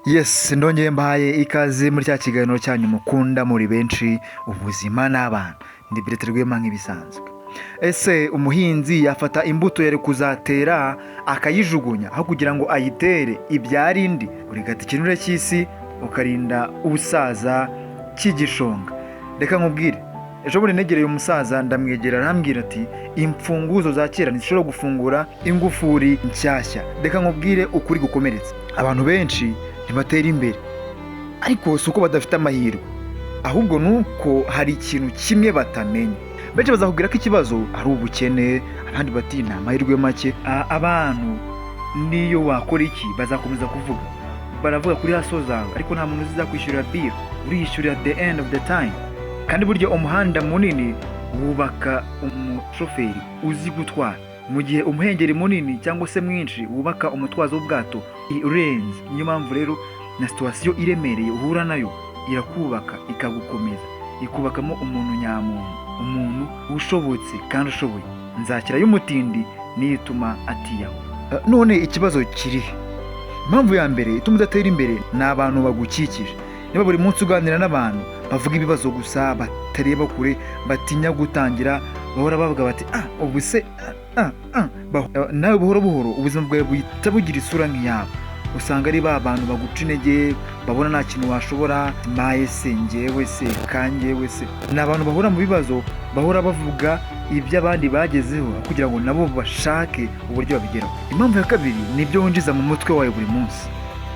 Yes, ndongeye mbahaye ikaze muri cya kiganiro cyanyu mukunda muri benshi, Ubuzima n'Abana. Ndi Berete Rwema nk'ibisanzwe. Ese umuhinzi yafata imbuto yari kuzatera akayijugunya aho kugira ngo ayitere ibyara indi? Urigata ikinure cy'isi, ukarinda ubusaza cy'igishonga. Reka nkubwire, ejo bundi negereye umusaza, ndamwegera, arambwira ati: "Imfunguzo za kera ntizishobora gufungura ingufuri nshyashya." Reka nkubwire ukuri gukomeretsa: abantu benshi ntibatera imbere, ariko si uko badafite amahirwe, ahubwo ni uko hari ikintu kimwe batamenya. Benshi bazakubwira ko ikibazo ari ubukene, abandi bati ni amahirwe make. Abantu niyo wakora iki bazakomeza kuvuga. Baravuga kuri hustle zawe, ariko nta muntu uzakwishyurira bill, uriyishyurira the end of the time. Kandi burya umuhanda munini wubaka umushoferi uzi gutwara, mu gihe umuhengeri munini cyangwa se mwinshi wubaka umutwazi w'ubwato urenze. Niyo mpamvu rero na situation iremereye uhura nayo irakubaka, ikagukomeza, ikubakamo umuntu nyamuntu, umuntu ushobotse kandi ushoboye. Nzakira y'umutindi niyo ituma atiyahura. None ikibazo kirihe? Impamvu ya mbere ituma udatera imbere ni abantu bagukikije. Niba buri munsi uganira n'abantu bavuga ibibazo gusa, batareba kure, batinya gutangira, bahora bavuga bati: "Ah, ubu se, ah, ah," nawe buhoro buhoro ubuzima bwawe buhita bugira isura nk'iyabo. Usanga ari ba bantu baguca intege, babona nta kintu washobora. Maye se, ngewe se, kangewe se. Ni abantu bahora mu bibazo, bahora bavuga ibyo abandi bagezeho kugira ngo nabo bashake uburyo babigeraho. Impamvu ya kabiri ni ibyo winjiza mu mutwe wawe buri munsi.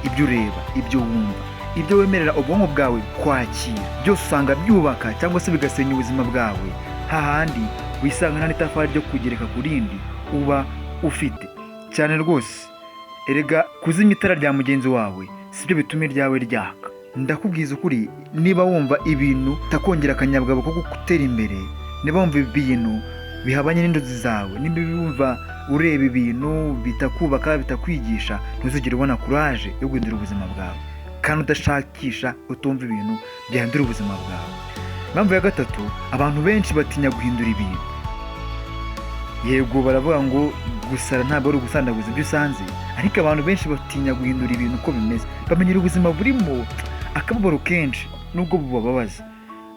Ibyo ureba, ibyo wumva, ibyo wemerera ubwonko bwawe kwakira, byose usanga byubaka cyangwa se bigasenya ubuzima bwawe, hahandi wisanga nta n'itafari ryo kugereka ku rindi uba ufite. Cyane rwose. Erega kuzimya itara rya mugenzi wawe sibyo bituma iryawe ryaka. Ndakubwiza ukuri, niba wumva ibintu utakongera akanyabugabo ko gutera imbere, niba wumva ibintu bihabanye n'inzozi zawe, niba wumva ureba ibintu bitakubaka, bitakwigisha, ntuzigere ubona courage yo guhindura ubuzima bwawe. Kandi udashakisha, utumva ibintu byahindura ubuzima bwawe. Impamvu ya gatatu, abantu benshi batinya guhindura ibintu. Yego, baravuga ngo gusara ntabwo ari ugusandaguza ibyo usanze, ariko abantu benshi batinya guhindura ibintu uko bimeze. Bamenyera ubuzima burimo akababaro kenshi nubwo bubababaza.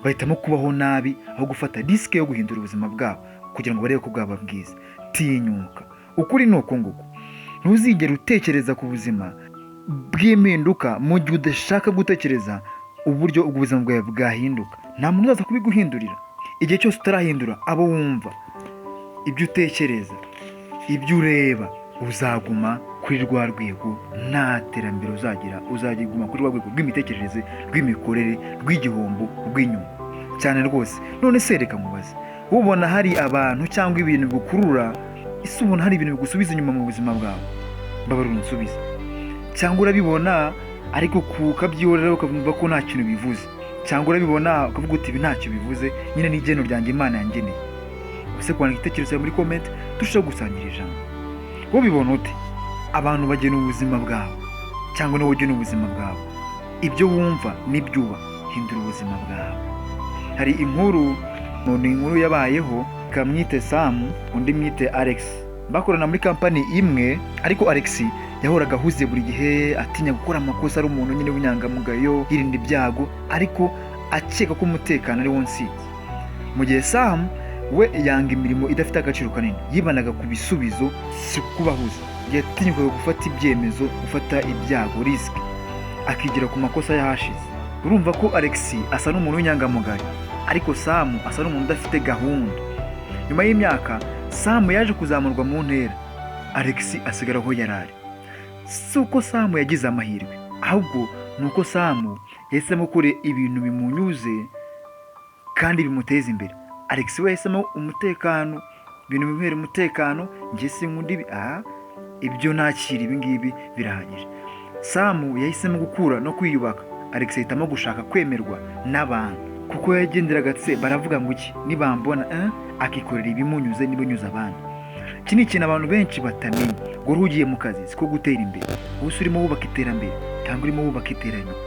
Bahitamo kubaho nabi aho gufata risk yo guhindura ubuzima bwabo kugira ngo barebe ko bwaba bwiza. Tinyuka. Ukuri ni uku nguku: ntuzigere utekereza ku buzima bw'impinduka mu gihe udashaka gutekereza uburyo ubwo buzima bwawe bwahinduka. Nta muntu uzaza kubiguhindurira. Igihe cyose utarahindura abo wumva, ibyo utekereza, ibyo ureba, uzaguma kuri rwa rwego, nta terambere uzagira. Uzajya guma kuri rwa rwego rw'imitekerereze, rw'imikorere, rw'igihombo, rw'inyuma cyane rwose. None se reka nkubaze: ubona hari abantu cyangwa ibintu bigukurura? Ese ubona hari ibintu bigusubiza inyuma mu buzima bwawe? Mbabarira unsubize. Cyangwa urabibona ariko ukabyihorera, ukavuga ko nta kintu bivuze? Cyangwa urabibona ukavuga uti: "Ibi ntacyo bivuze nyine, ni igeno ryanjye Imana yangeneye"? Ese kwandika igitekerezo cyawe muri comment, turushaho gusangira ijambo. Wowe ubibona ute? Abantu bagena ubuzima bwawe cyangwa niwowe ugena ubuzima bwawe? Ibyo wumva n'ibyo uba. Hindura ubuzima bwawe. Hari inkuru, ni inkuru yabayeho. Kamwite Samu, undi mwite Alex. Bakorana muri kampani imwe, ariko Alex yahoraga ahuze buri gihe, atinya gukora amakosa, ari umuntu nyine w'inyangamugayo, yirinda ibyago, ariko akeka ko umutekano ari wo nsinzi, mu gihe Sam we yanga imirimo idafite agaciro kanini. Yibanaga ku bisubizo, si kubahuza. Yatinyukaga gufata ibyemezo, gufata ibyago, risk, akigira ku makosa y'ahashize. Urumva ko Alex asa n'umuntu w'inyangamugayo, ariko Sam asa n'umuntu udafite gahunda. Nyuma y'imyaka, Sam yaje kuzamurwa mu ntera, Alex asigara aho yari ari. Si uko Sam yagize amahirwe, ahubwo ni uko Sam yahisemo gukora ibintu bimunyuze kandi bimuteza imbere. Alex we yahisemo umutekano, ibintu bimuhera umutekano. Njye sinkunda ibi, aha ibyo nakira, ibi ngibi birahagije. Sam yahisemo gukura no kwiyubaka. Alex ahitamo gushaka kwemerwa n'abantu, kuko yagenderaga se baravuga ngo iki nibambona, akikorera ibimunyuze n'ibinyuze abandi. Iki ni ikintu abantu benshi batamenya. Ngo uruhu ugiye mu kazi siko gutera imbere. Ubu se urimo wubaka iterambere cyangwa urimo wubaka iterambere?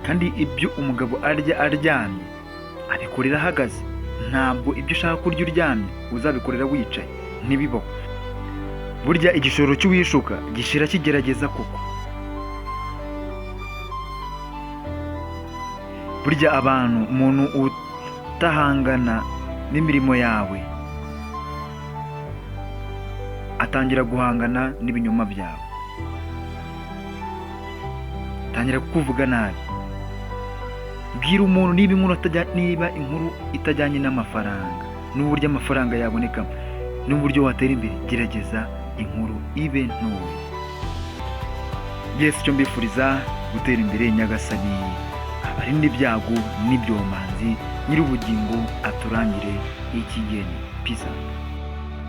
Kandi ibyo umugabo arya aryamye abikorera ahagaze. Ntabwo ibyo ushaka kurya uryamye uzabikorera wicaye, ntibibaho. Burya igishoro cy'uwishuka gishira kigerageza koko. Burya abantu, umuntu utahangana n'imirimo yawe atangira guhangana n'ibinyoma byawe, atangira kukuvuga nabi. Bwira umuntu niba inkuru itajyanye n'amafaranga n'uburyo amafaranga yabonekamo n'uburyo watera imbere, gerageza inkuru ibe ntoya. Yes, icyo mbifuriza gutera imbere. Nyagasani abarinde ibyago n'ibyomanzi, nyir'ubugingo aturangire ikigeni. Peace out.